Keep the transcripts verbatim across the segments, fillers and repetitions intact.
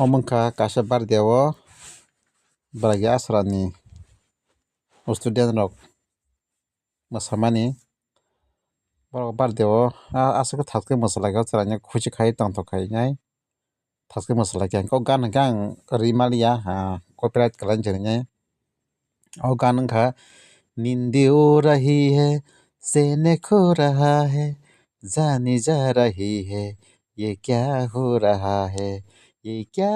Omo wngkha kaisa birthday o bwragi asrani student rok mwsamani. Borok birthday o aswk thaskhe mwsalaikha, chwraino khusi khai tongthok khai nai. Thaskhe mwsalaikha, hwnkhe o gan hwnkhe ang rimaliya, copyright kwlaini se rinai. O gan wngkha, "Nindi ho rahi hai, sene kho raha hai, jani ja rahi hai, ye kya ho raha hai, ye kya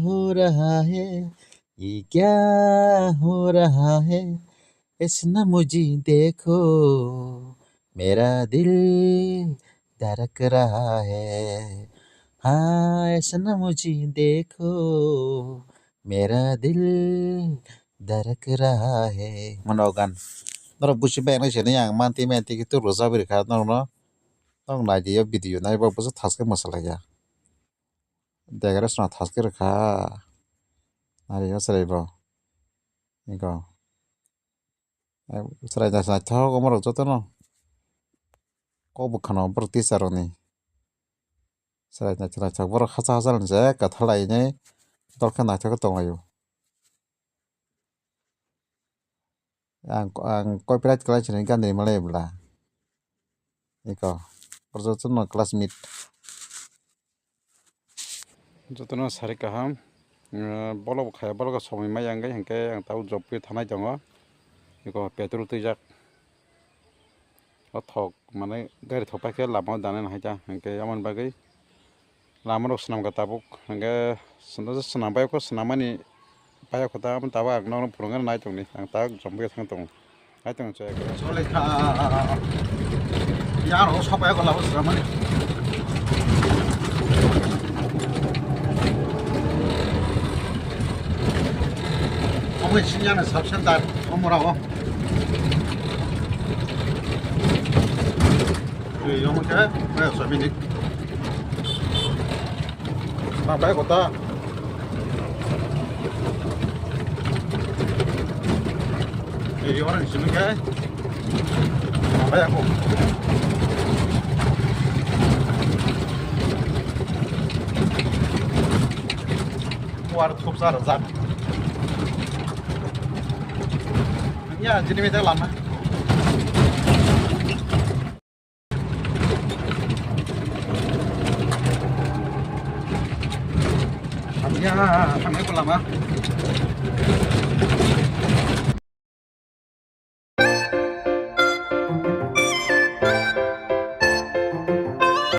ho raha hai, ye kya ho raha hai, aisa na mujhe dekho, mera dil dharak raha hai, ha, aisa na mujhe dekho, mera dil dharak raha hai." Mano o gan. Norok busi bai nai sini yang manti manti kitu roja beri kha norok no. Norok nai di o video nai bo busi thaskhe mwsalaikha. Decoration thaskhe rwkha. Nari o chwrai bo. Ego. Chwrai naithok omo rok joto no. Kok bwkhano borok teacher rok ni. Chwrai naithok naithok borok hacha hacha ni je kwthar lai nai dol khe naithok khe tong lai o. Ang, ang copyright kwlai sini gan rimale bla. Eko. Borok joto no classmate. Jotono sari kaham, eh, bolok bo khaya, bolok somoi maya wngwi hinkhe ang tabuk job khe thanai tongo. Eko petrol twijak. O thok mane gari thok paikhe lama o danai nahai ta hinkhe aboni bagwi lama rok swnam kha tabuk hinkhe swnam bai kho swnam mani. Payok kho ta, abo tabuk ang nono phwrwngna nai tongdi, ang tabuk jombai thang tongo. Hai tong chaya khe. Chole kha. Yaro sopaya ko labo sramani. Omo sini yana sub center, omo rago. Yomo khe, khe sabini. Mapai kota. Ini orang sini ke. Mapai aku. Kuar thup sar zat. Ya, jadi minta lama. Hamya, hamya ko lama.